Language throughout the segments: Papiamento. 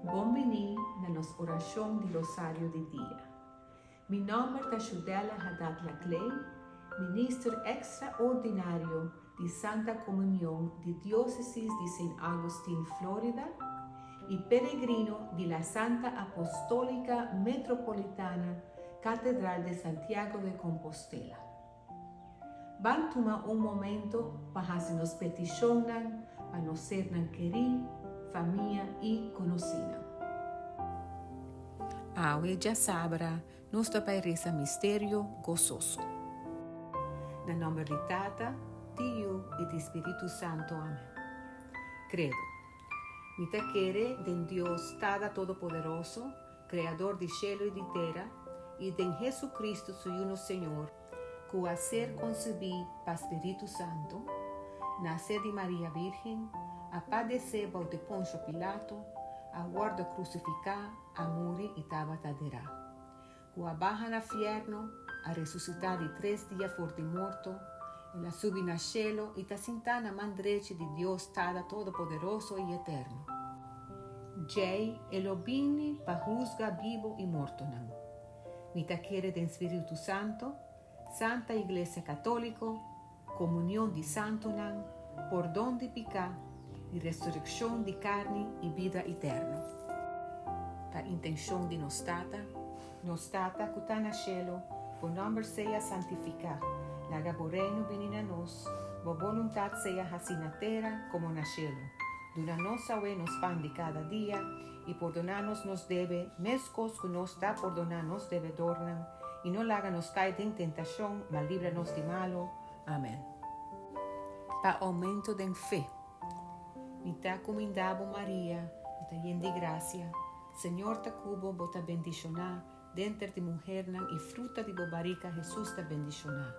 Bon bini na nos orashon di Rosario di dia. Mi nòmber ta Shudella Hadad Laclay, Minister Ekstraordinario di Santa Komunion di Diósesis di Saint Augustine, Florida, i peregrino di La Santa Apostólica Metropolitana Catedral de Santiago de Compostela. Ban tuma un momento pa hasi nos petishonnan pa nos sernan kerí, famia i konosínan. Awe djasabra nos ta bai resa Misterio Gososo. Na nòmber di Tata, di Yu i di Spiritu Santu. Amèn. Kredo. Mi ta kere den Dios Tata Todopoderoso, Kreador di shelu i di tera, i den Hesu-Kristu su Yu nos Señor, ku a ser konsebí pa Spiritu Santu, nase di Maria Bírgen, a padesé bou di Ponsio Pilato, a wòrdu krusifiká, a muri i tabata derá, ku a baha na fièrnu, a resusitá di tres dia for di morto, el a subi na shelu i ta sintá na man drechi di Dios Tata Todopoderoso i Eterno. Djei e lo bini pa husga bibu i mortonan. Mi ta kere den Spiritu Santo, Santa Iglesia Katóliko, komunion di santunan, pordon di piká i resurekshon di karni i bida iterno. Ta intenshon di nos Tata. Nos Tata ku ta na shelu, bo nòmber sea santifiká, laga bo Reino bini na nos, bo boluntat sea hasí na tera komo na shelu. Duna nos awe nos pan di kada dia, i pordoná nos nos debe, meskos ku nos ta pordoná nos debedornan, i no laga nos kai den tentashon, ma libra nos di malu. Amèn. Pa oumento den fe. Mi ta kumindá bo, Maria, bo ta yen di grasia, Señor ta ku bo, bo ta bendishoná denter di muhernan i fruta di bo barika Hesus ta bendishoná.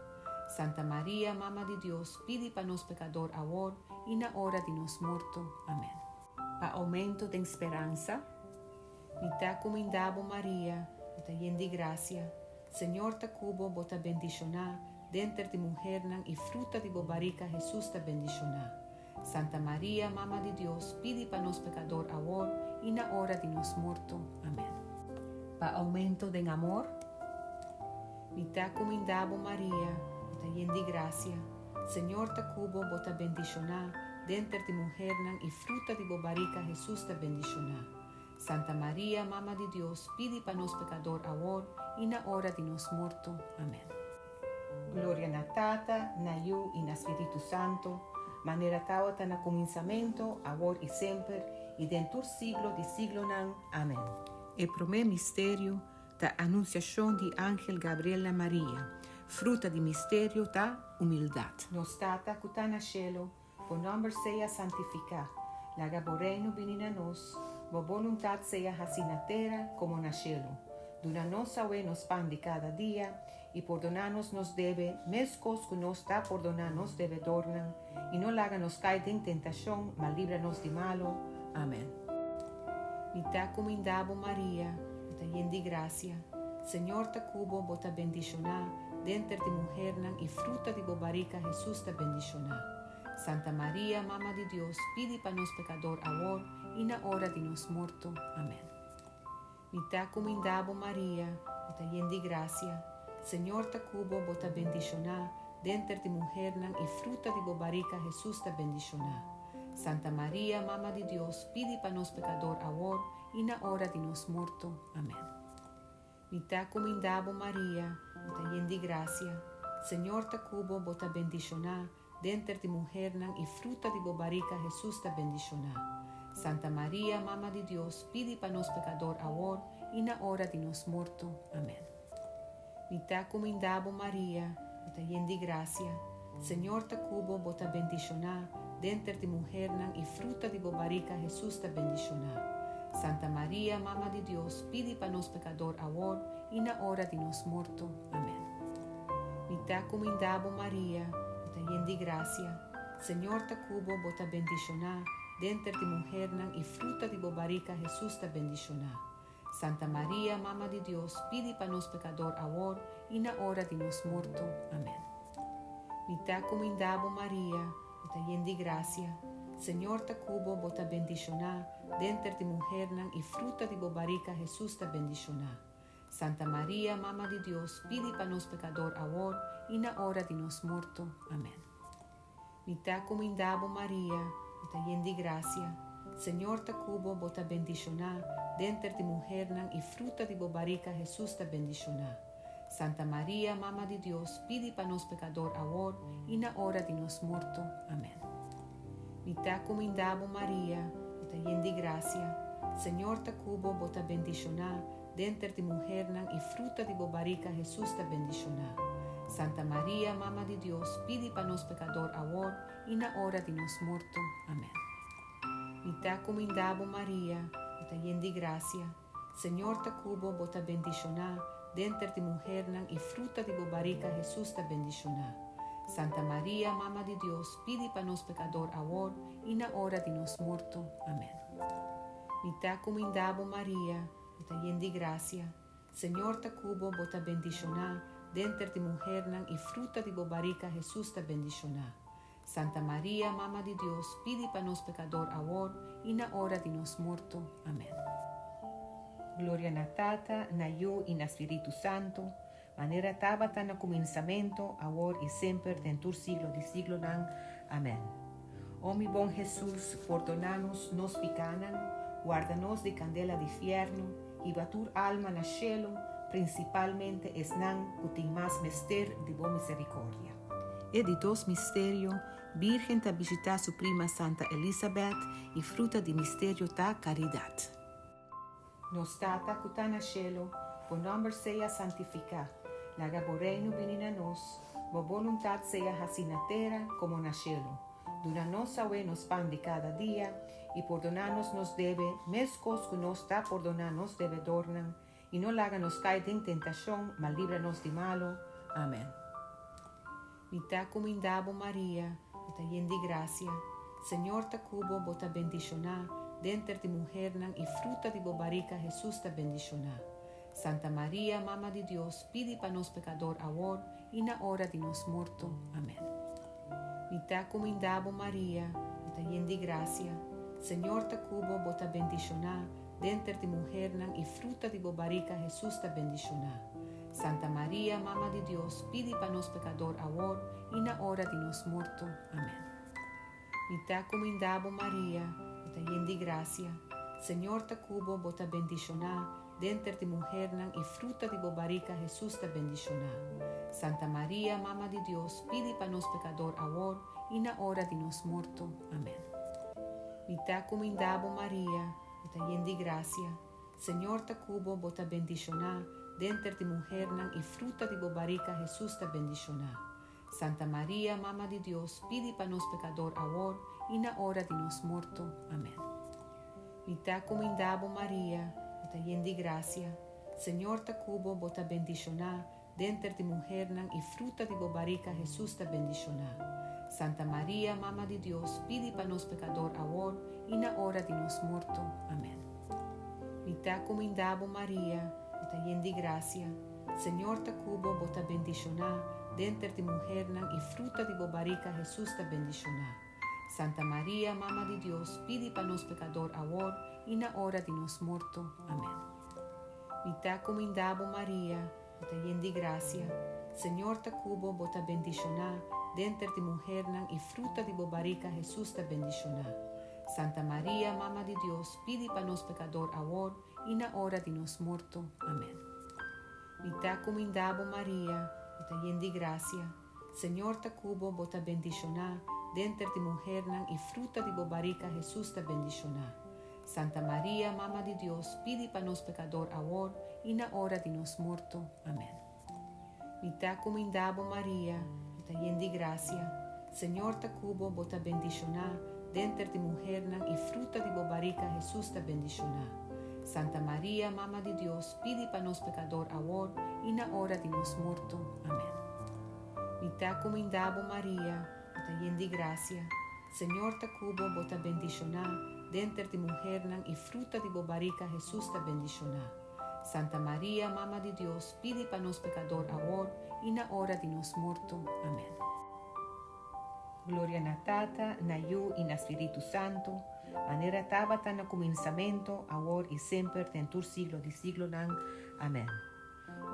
Santa Maria, Mama di Dios, pidi pa nos pekador awor i na ora di nos morto. Amèn. Pa oumento den speransa. Mi ta kumindá bo, Maria, bo ta yen di grasia, Señor ta ku bo, bo ta bendishoná denter di muhernan i fruta di bo barika Hesus ta bendishoná. Santa Maria, Mama di Dios, pidi pa nos pekador awor i na ora di nos morto. Amèn. Pa oumento den amor. Mi ta kumindá bo, Maria, bo ta yen di grasia, Señor ta ku bo, bo ta bendishoná denter di muhernan i fruta di bo barika Hesus ta bendishoná. Santa Maria, Mama di Dios, pidi pa nos pekador awor i na ora di nos morto. Amèn. Gloria na Tata, na Yu i na Spiritu Santu, manera tawata na kuminsamentu, awor i semper, i den tur siglo di siglonan. Amèn. E promé misterio ta anunsiashon di angel Gabriel na Maria. Fruta di misterio ta humildat. Nos Tata ku ta na shelu, bo nòmber sea santifiká. Laga bo Reino bini na nos. Bo boluntat sea hasí na tera komo na shelu. Duna nos awe nos pan di kada dia, i pordoná nos nos debe, meskos ku nos ta pordoná nos debedornan, i no laga nos kai den tentashon, ma libra nos di malu. Amèn. Mi ta kumindá bo, Maria, bo ta yen di grasia. Señor ta ku bo, bo ta bendishoná denter di muhernan i fruta di bo barika Hesus ta bendishoná. Santa Maria, Mama di Dios, pidi pa nos pekador awor i na ora di nos morto. Amèn. Mi ta kumindá bo, Maria, bo ta yen di grasia. Señor ta ku bo, bo ta bendishoná denter di muhernan i fruta di bo barika Hesus ta bendishoná. Santa Maria, Mama di Dios, pidi pa nos pekador awor i na ora di nos morto. Amèn. Mi ta kumindá bo, Maria, bo ta yen di grasia. Señor ta ku bo, bo ta bendishoná denter di muhernan i fruta di bo barika Hesus ta bendishoná. Santa Maria, Mama di Dios, pidi pa nos pekador awor i na ora di nos morto. Amèn. Mi ta kumindá bo, Maria, bo ta yen di grasia. Señor ta ku bo, bo ta bendishoná denter di muhernan i fruta di bo barika Hesus ta bendishoná. Santa Maria, Mama di Dios, pidi pa nos pekador awor i na ora di nos morto. Amèn. Mi ta kumindá bo, Maria, bo ta yen di grasia. Señor ta ku bo, bo ta bendishoná denter di muhernan i fruta di bo barika Hesus ta bendishoná. Santa Maria, Mama di Dios, pidi pa nos pekador awor i na ora di nos morto. Amèn. Mi ta kumindá bo, Maria, bo ta yen di grasia. Señor ta ku bo, bo ta bendishoná denter di muhernan i fruta di bo barika Hesus ta bendishoná. Santa Maria, Mama di Dios, pidi pa nos pekador awor i na ora di nos morto. Amèn. Mi ta kumindá bo Maria, bo ta yen di grasia, Señor ta ku bo, bo ta bendishoná denter di muhernan i fruta di bo barika Hesus ta bendishoná. Santa Maria, Mama di Dios, pidi pa nos pekador awor i na ora di nos morto. Amèn. Mi ta kumindá bo Maria, bo ta yen di grasia, Señor ta ku bo, bo ta bendishoná denter di muhernan i fruta di bo barika Hesus ta bendishoná. Santa Maria, Mama di Dios, pidi pa nos pekador awor i na ora di nos morto. Amèn. Mi ta kumindá bo Maria, bo ta yen di grasia, Señor ta ku bo, bo ta bendishoná denter di muhernan i fruta di bo barika Hesus ta bendishoná. Santa Maria, Mama di Dios, pidi pa nos pekador awor i na ora di nos morto. Amèn. Mi ta kumindá bo Maria, bo ta yen di grasia, Señor ta ku bo, bo ta bendishoná denter di muhernan i fruta di bo barika Hesus ta bendishoná. Santa Maria, Mama di Dios, pidi pa nos pekador awor i na ora di nos morto. Amèn. Gloria na Tata, na Yu i na Spiritu Santu, manera tabata na kuminsamentu, awor i semper, den tur siglo di siglonan. Amèn. O mi bon Hesus, pordoná nos nos pikánan, warda nos di kandela di fièrnu, hiba tur alma na shelu, prinsipalmente esnan ku tin mas mester di bo miserikòrdia. E di dos misterio, Bírgen ta bishitá su prima Santa Elisabèt i fruta di misterio ta karidat. Nos Tata ku ta na shelu, bo nòmber sea santifiká. Laga bo Reino bini na nos. Bo boluntat sea hasí na tera komo na shelu. Duna nos awe nos pan di kada dia, i pordoná nos nos debe, meskos ku nos ta pordoná nos debedornan. I no laga nos kai den tentashon, ma libra nos di malu. Amèn. Mi ta kumindá bo Maria, bo ta yen di grasia, Señor ta ku bo, bo ta bendishoná denter di muhernan i fruta di bo barika Hesus ta bendishoná. Santa Maria, Mama di Dios, pidi pa nos pekador awor i na ora di nos morto. Amèn. Mi ta kumindá bo Maria, bo ta yen di grasia, Señor ta ku bo, bo ta bendishoná denter di muhernan i fruta di bo barika Hesus ta bendishoná. Santa Maria, Mama di Dios, pidi pa nos pekador awor i na ora di nos morto. Amèn. Mi ta kumindá bo Maria, bo ta yen di grasia, Señor ta ku bo, bo ta bendishoná denter di muhernan i fruta di bo barika Hesus ta bendishoná. Santa Maria, Mama di Dios, pidi pa nos pekador awor i na ora di nos morto. Amèn. Mi ta kumindá bo Maria, bo ta yen di grasia, Señor ta ku bo, bo ta bendishoná denter di muhernan i fruta di bo barika Hesus ta bendishoná. Santa Maria, Mama di Dios, pidi pa nos pekador awor i na ora di nos morto. Amèn. Mi ta kumindá bo Maria, bo ta yen di grasia, Señor ta ku bo, bo ta bendishoná denter di muhernan i fruta di bo barika Hesus ta bendishoná. Santa Maria, Mama di Dios, pidi pa nos pekador awor i na ora di nos morto. Amèn. Mi ta kumindá bo Maria, bo ta yen di grasia, Señor ta ku bo, bo ta bendishoná denter di muhernan i fruta di bo barika Hesus ta bendishoná. Santa Maria, Mama di Dios, pidi pa nos pekador awor i na ora di nos morto. Amèn. Mi ta kumindá bo Maria, bo ta yen di grasia, Señor ta ku bo, bo ta bendishoná denter di muhernan i fruta di bo barika Hesus ta bendishoná. Santa Maria, Mama di Dios, pidi pa nos pekador awor i na ora di nos morto. Amèn. Mi ta kumindá bo Maria, bo ta yen di grasia, Señor ta ku bo, bo ta bendishoná denter di muhernan i fruta di bo barika Hesus ta bendishoná. Santa Maria, Mama di Dios, pidi pa nos pekador awor i na ora di nos morto. Amèn. Mi ta kumindá bo Maria, bo ta yen di grasia, Señor ta ku bo, bo ta bendishoná denter di muhernan i fruta di bo barika Hesus ta bendishoná. Santa Maria, Mama di Dios, pidi pa nos pekador awor i na ora di nos morto. Amèn. Mi ta kumindá bo Maria, bo ta yen di grasia, Señor ta ku bo, bo ta bendishoná denter di muhernan i fruta di bo barika Hesus ta bendishoná. Santa Maria, Mama di Dios, pidi pa nos pekador awor i na ora di nos morto. Amèn. Gloria na Tata, na Yu i na Spiritu Santu, manera tabata na kuminsamentu, awor i semper, den tur siglo di siglonan. Amèn.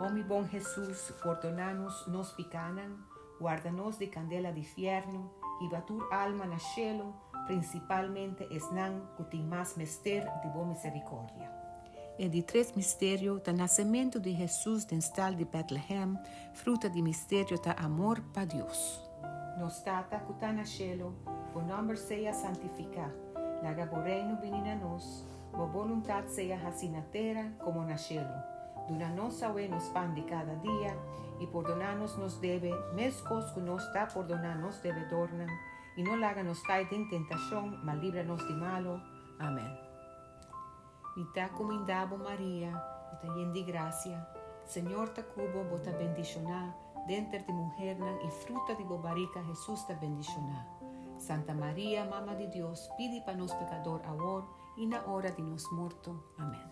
O mi bon Hesus, pordoná nos nos pikánan, warda nos di kandela di fièrnu, hiba tur alma na shelu, prinsipalmente esnan ku tin mas mester di bo miserikòrdia. E di tres misterio ta nasementu di Hesus den stal di Bètlehèm, fruta di misterio ta amor pa Dios. Nos Tata ku ta na shelu, bo nòmber sea santifiká. Laga bo Reino bini na nos. Bo boluntat sea hasí na tera komo na shelu. Duna nos awe nos pan di kada dia, i pordoná nos nos debe, meskos ku nos ta pordoná nos debedornan, i no laga nos kai den tentashon, ma libra nos di malu. Amèn. Mi ta kumindá bo, Maria, bo ta yen di grasia, Señor ta ku bo, bo ta bendishoná denter di muhernan i fruta di bo barika Hesus ta bendishoná. Santa Maria, Mama di Dios, pidi pa nos pekador awor i na ora di nos morto. Amèn.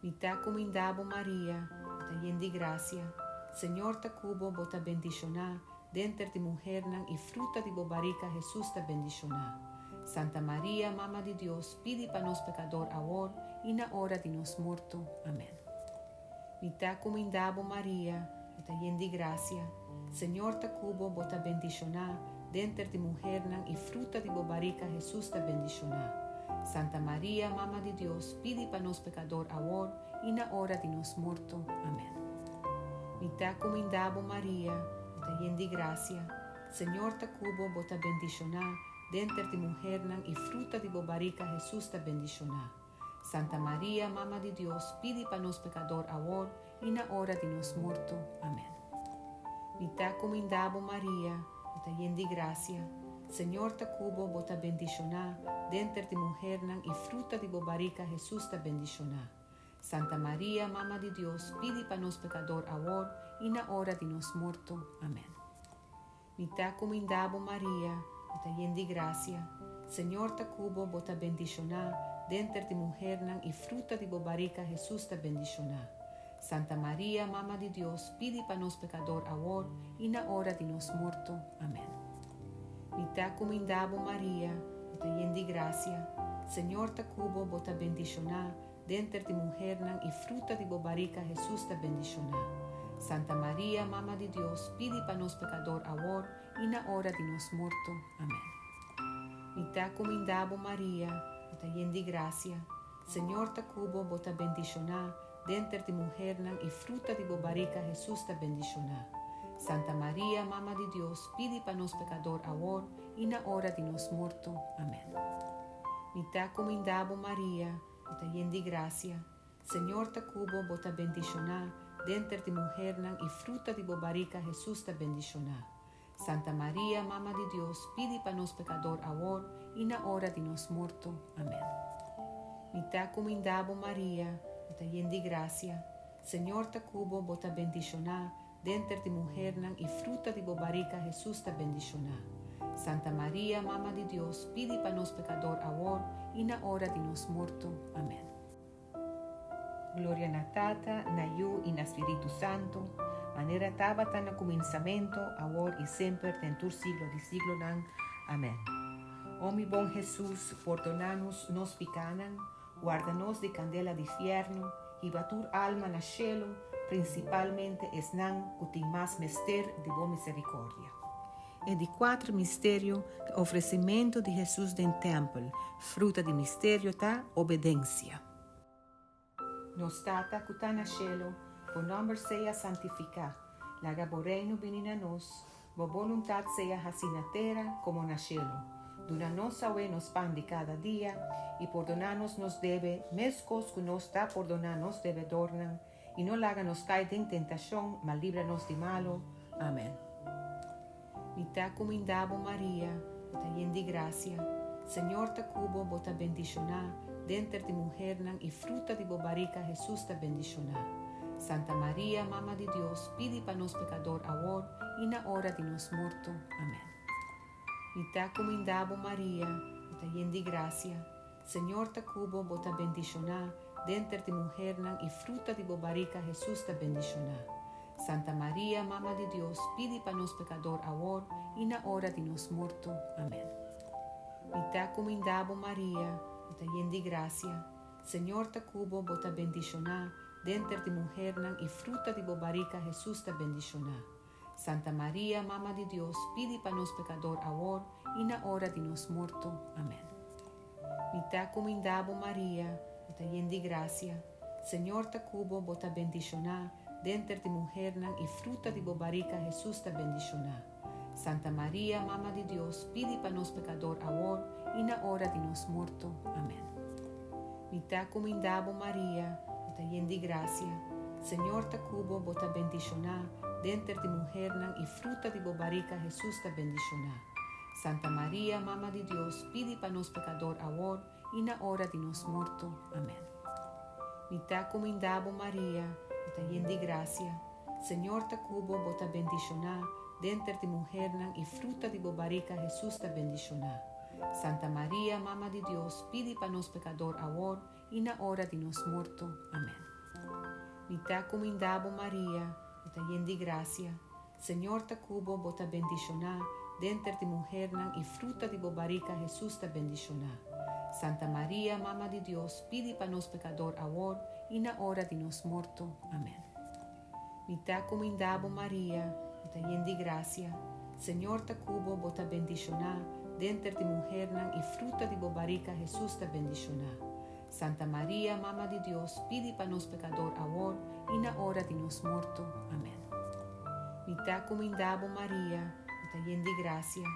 Mi ta kumindá bo, Maria, bo ta yen di grasia, Señor ta ku bo, bo ta bendishoná denter di muhernan i fruta di bo barika Hesus ta bendishoná. Santa Maria, Mama di Dios, pidi pa nos pekador awor i na ora di nos morto. Amèn. Mi ta kumindá bo, Maria, bo ta yen di grasia, Señor ta ku bo, bo ta bendishoná denter di muhernan i fruta di bo barika Hesus ta bendishoná. Santa Maria, Mama di Dios, pidi pa nos pekador awor i na ora di nos morto. Amèn. Mi ta kumindá bo, Maria, bo ta yen di grasia, Señor ta ku bo, bo ta bendishoná denter di muhernan i fruta di bo barika Hesus ta bendishoná. Santa Maria, Mama di Dios, pidi pa nos pekador awor i na ora di nos morto. Amèn. Mi ta kumindá bo, Maria, bo ta yen di grasia, Señor ta ku bo, bo ta bendishoná denter di muhernan i fruta di bo barika Hesus ta bendishoná. Santa Maria, Mama di Dios, pidi pa nos pekador awor i na ora di nos morto. Amèn. Mi ta kumindá bo, Maria, bo ta yen di grasia, Señor ta ku bo, bo ta bendishoná denter di muhernan i fruta di bo barika Hesus ta bendishoná. Santa Maria, Mama di Dios, pidi pa nos pekador awor i na ora di nos morto. Amèn. Mi ta kumindá bo, Maria, bo ta yen di grasia, Señor ta ku bo, bo ta bendishoná denter di muhernan i fruta di bo barika Hesus ta bendishoná. Santa Maria, Mama di Dios, pidi pa nos pekador awor i na ora di nos morto. Amèn. Mi ta kumindá bo, Maria, bo ta yen di grasia, Señor ta ku bo, bo ta bendishoná denter di muhernan i fruta di bo barika Hesus ta bendishoná. Santa Maria, Mama di Dios, pidi pa nos pekador awor i na ora di nos morto. Amèn. Mi ta kumindá bo, Maria, bo ta yen di grasia, Señor ta ku bo, bo ta bendishoná denter di muhernan i fruta di bo barika Hesus ta bendishoná. Santa Maria, Mama di Dios, pidi pa nos pekador awor i na ora di nos morto. Amèn. Mi ta kumindá bo, Maria, bo ta yen di grasia, Señor ta ku bo, bo ta bendishoná denter di muhernan i fruta di bo barika Hesus ta bendishoná. Santa Maria, Mama di Dios, pidi pa nos pekador awor i na ora di nos morto. Amèn. Gloria na Tata, na Yu i na Spiritu Santu, manera tabata na kuminsamentu, awor i semper, den tur siglo di siglonan. Amèn. O mi bon Hesus, pordoná nos nos pikánan, warda nos di kandela di fièrnu, hiba tur alma na shelu, prinsipalmente esnan ku tin mas mester di bo miserikòrdia. E di kuater misterio ta ofresimentu di Hesus den tèmpel. Fruta di misterio ta obedensia. Nos Tata ku ta na shelu, bo nòmber sea santifiká. Laga bo Reino bini na nos. Bo boluntat sea hasí na tera komo na shelu. Duna nos awe nos pan di kada dia, i pordoná nos nos debe, meskos ku nos ta pordoná nos debedornan, I no laga nos kai den tentashon, ma libra nos di malu. Amèn. Mi ta kumindá bo, Maria, bo ta yen di grasia, Señor ta ku bo, bo ta bendishoná denter di muhernan i fruta di bo barika Hesus ta bendishoná. Santa Maria, Mama di Dios, pidi pa nos pekador awor i na ora di nos morto. Amèn. Mi ta kumindá bo, Maria, bo ta yen di grasia, Señor ta ku bo, bo ta bendishoná denter di muhernan i fruta di bo barika Hesus ta bendishoná. Santa Maria, Mama di Dios, pidi pa nos pekador awor i na ora di nos morto. Amèn. Mi ta kumindá bo Maria, bo ta yen di grasia, Señor ta ku bo, bo ta bendishoná denter di muhernan i fruta di bo barika Hesus ta bendishoná. Santa Maria, Mama di Dios, pidi pa nos pekador awor i na ora di nos morto. Amèn. Mi ta kumindá bo Maria, bo ta yen di grasia, Señor ta ku bo, bo ta bendishoná denter di muhernan i fruta di bo barika Hesus ta bendishoná. Santa Maria, Mama di Dios, pidi pa nos pekador awor i na ora di nos morto. Amèn. Mi ta kumindá bo Maria, bo ta yen di grasia, Señor ta ku bo, bo ta bendishoná denter di muhernan i fruta di bo barika Hesus ta bendishoná. Santa Maria, Mama di Dios, pidi pa nos pekador awor i na ora di nos morto. Amèn. Mi ta kumindá bo Maria, bo ta yen di grasia, Señor ta ku bo, bo ta bendishoná denter di muhernan i fruta di bo barika Hesus ta bendishoná. Santa Maria, Mama di Dios, pidi pa nos pekador awor i na ora di nos morto. Amèn. Mi ta kumindá bo Maria, bo ta yen di grasia, Señor ta ku bo, bo ta bendishoná denter di muhernan i fruta di bo barika Hesus ta bendishoná. Santa Maria, Mama di Dios, pidi pa nos pekador awor i na ora di nos morto. Amèn. Mi ta kumindá bo Maria, bo ta yen di grasia, Señor ta ku bo, bo ta bendishoná denter di muhernan i fruta di bo barika Hesus ta bendishoná. Santa Maria, Mama di Dios, pidi pa nos pekador awor i na ora di nos morto. Amèn. Mi ta kumindá bo Maria, bo ta yen di grasia,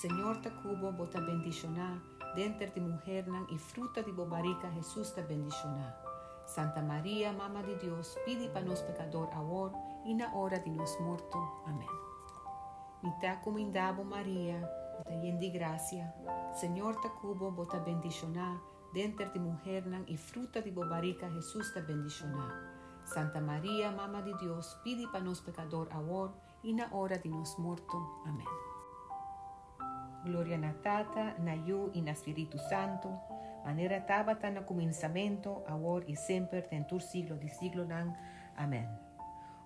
Señor ta ku bo, bo ta bendishoná denter di muhernan i fruta di bo barika Hesus ta bendishoná. Santa Maria, Mama di Dios, pidi pa nos pekador awor i na ora di nos morto. Amèn. Mi ta kumindá bo Maria, bo ta yen di grasia, Señor ta ku bo, bo ta bendishoná denter di muhernan i fruta di bo barika Hesus ta bendishoná. Santa Maria, Mama di Dios, pidi pa nos pekador awor i na ora di nos morto. Amèn. Gloria na Tata, na Yu i na Spiritu Santu, manera tabata na kuminsamentu, awor i semper, den tur siglo di siglonan. Amèn.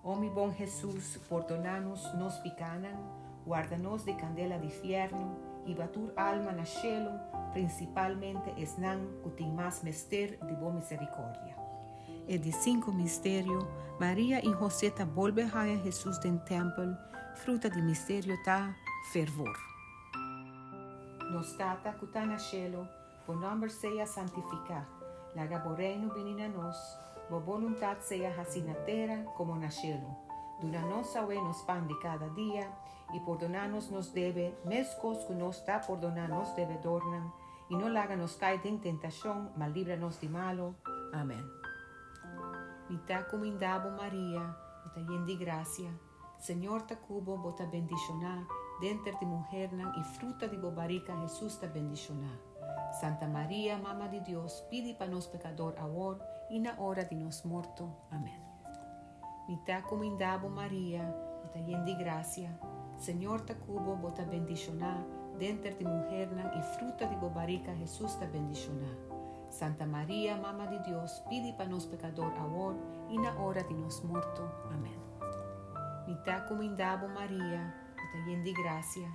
O mi bon Hesus, pordoná nos nos pikánan, warda nos di kandela di fièrnu, hiba tur alma na shelu, prinsipalmente esnan ku tin mas mester di bo miserikòrdia. E di sinku misterio, Maria i Hosé ta bolbe haña Hesus den tèmpel, fruta di misterio ta, fervor. Nos Tata ku ta na shelu, bo nòmber sea santifiká, laga bo Reino bini na nos, bo boluntat sea hasí na tera komo na shelu. Duna nos awe nos pan di kada dia, i pordoná nos nos debe, meskos ku nos ta pordoná nos debedornan, I no laga nos kai den tentashon, ma libra nos di malu. Amen. Mi ta kumindá bo Maria, bo ta yen di grasia, Señor ta ku bo, bo ta bendishoná denter di muhernan i fruta di bo barika Hesus ta bendishoná. Santa Maria, Mama di Dios, pidi pa nos pekador awor i na ora di nos morto. Amen. Mi ta kumindá bo Maria, bo ta yen di grasia, Señor ta ku bo, bo ta bendishoná denter di muhernan i fruta di bo barika Hesus ta bendishoná. Santa Maria, Mama di Dios, pidi pa nos pekador awor i na ora di nos morto. Amèn. Mi ta kumindá bo Maria, bo ta yen di grasia,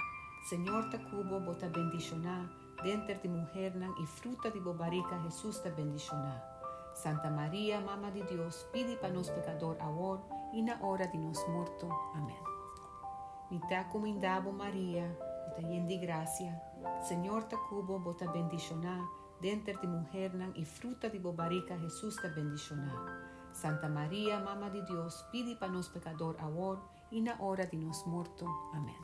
Señor ta ku bo, bo ta bendishoná denter di muhernan i fruta di bo barika Hesus ta bendishoná. Santa Maria, Mama di Dios, pidi pa nos pekador awor i na ora di nos morto. Amèn. Mi ta kumindá bo Maria, bo ta yen di grasia, Señor ta ku bo, bo ta bendishoná denter di muhernan i fruta di bo barika Hesus ta bendishoná. Santa Maria, Mama di Dios, pidi pa nos pekador awor i na ora di nos morto. Amèn.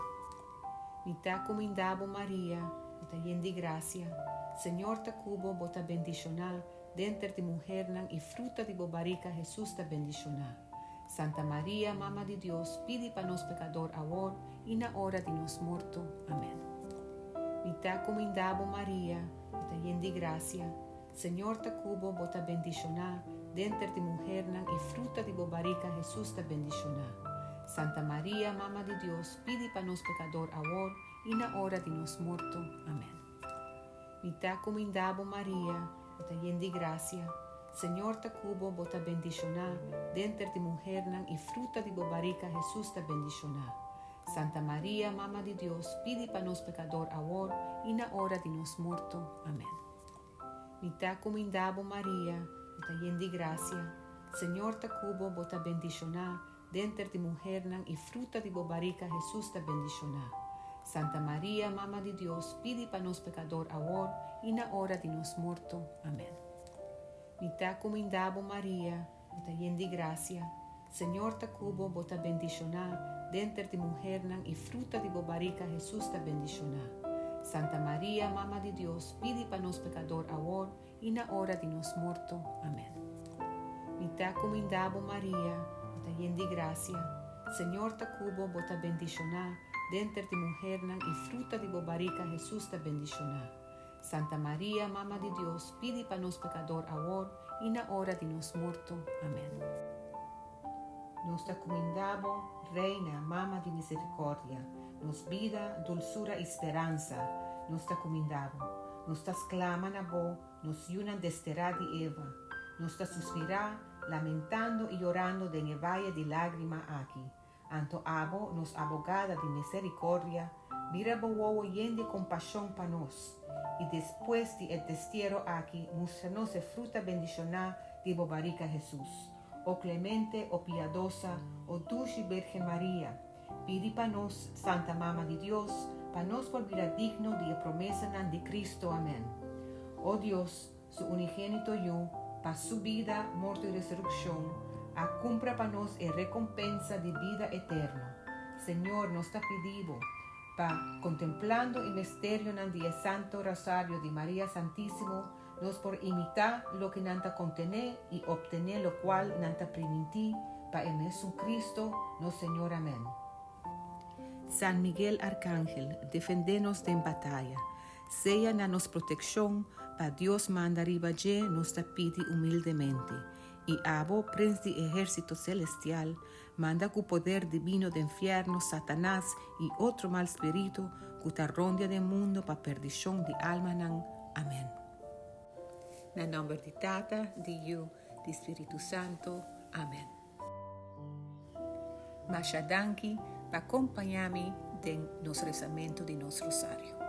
Mi ta kumindá bo Maria, bo ta yen di grasia, Señor ta ku bo, bo ta bendishoná denter di muhernan i fruta di bo barika Hesus ta bendishoná. Santa Maria, Mama di Dios, pidi pa nos pekador awor i na ora di nos morto. Amèn. Mi ta kumindá bo Maria, bo ta yen di grasia, Señor ta ku bo, bo ta bendishoná denter di muhernan i fruta di bo barika Hesus ta bendishoná. Santa Maria, Mama di Dios, pidi pa nos pekador awor i na ora di nos morto. Amèn. Mi ta kumindá bo Maria, bo ta yen di grasia, Señor ta ku bo, bo ta bendishoná denter di muhernan i fruta di bo barika Hesus ta bendishoná. Santa Maria, Mama di Dios, pidi pa nos pekador awor i na ora di nos morto. Amèn. Mi ta kumindá bo Maria, bo ta yen di grasia, Señor ta ku bo, bo ta bendishoná denter di muhernan i fruta di bo barika Hesus ta bendishoná. Santa Maria, Mama di Dios, pidi pa nos pekador awor i na ora di nos morto. Amèn. Mi ta kumindá bo Maria, bo ta yen di grasia, Señor ta ku bo, bo ta bendishoná denter di muhernan i fruta di bo barika Hesus ta bendishoná. Santa Maria, Mama di Dios, pidi pa nos pekador awor i na ora di nos morto. Amèn. Mi ta kumindá bo Maria, bo ta yen di grasia, Señor ta ku bo, bo ta bendishoná denter di muhernan i fruta di bo barika Hesus ta bendishoná. Santa Maria, Mama di Dios, pidi pa nos pekador awor i na ora di nos morto. Amèn. Nos ta kumindá bo, Reina, Mama di Misericordia, nos bida, dulsura i speransa, nos ta kumindá bo. Nos ta sklama na bo, nos yunan desterá di Eva. Nos ta suspirá, lamentando i yorando den e vaye di lágrima aki. Anto abo, nos abogada di misericordia, bira bo wowo yen di compasion pa nos, i despues di e destiero aki mustra nos e fruta bendicioná di bo barica Jesus. O clemente, o piadosa, o dushi Birgen Maria, pidi pa nos, Santa Mama di Dios, pa nos por bira digno di e promesanan di Cristo. Amen. O Dios, Su unigénito Yu, pa Su bida, morto i resurekshon, a kumpra pa nos e rekompensa di bida eterno. Señor, nos ta pidi Bo, pa, kontemplando e misterionan di e Santo Rosario di Maria Santísimo, nos por imitá loke nan ta kontené i optené lokual nan ta primintí, pa e mesun Cristo, nos Señor. Amèn. San Miguel Arcángel, defendé nos den bataya. Sea na nos protekshon, pa Dios manda riba dje nos ta pidi humildemente. I abo, Prens di ehérsito selestial, manda ku poder dibino den fièrnu Satanas i otro mal spiritu ku ta rondia den mundu pa perdishon di almanan. Amèn. Na nòmber di Tata, di Yu, di Spiritu Santu. Amèn. Masha danki pa kompañá mi den nos resamentu di nos rosario.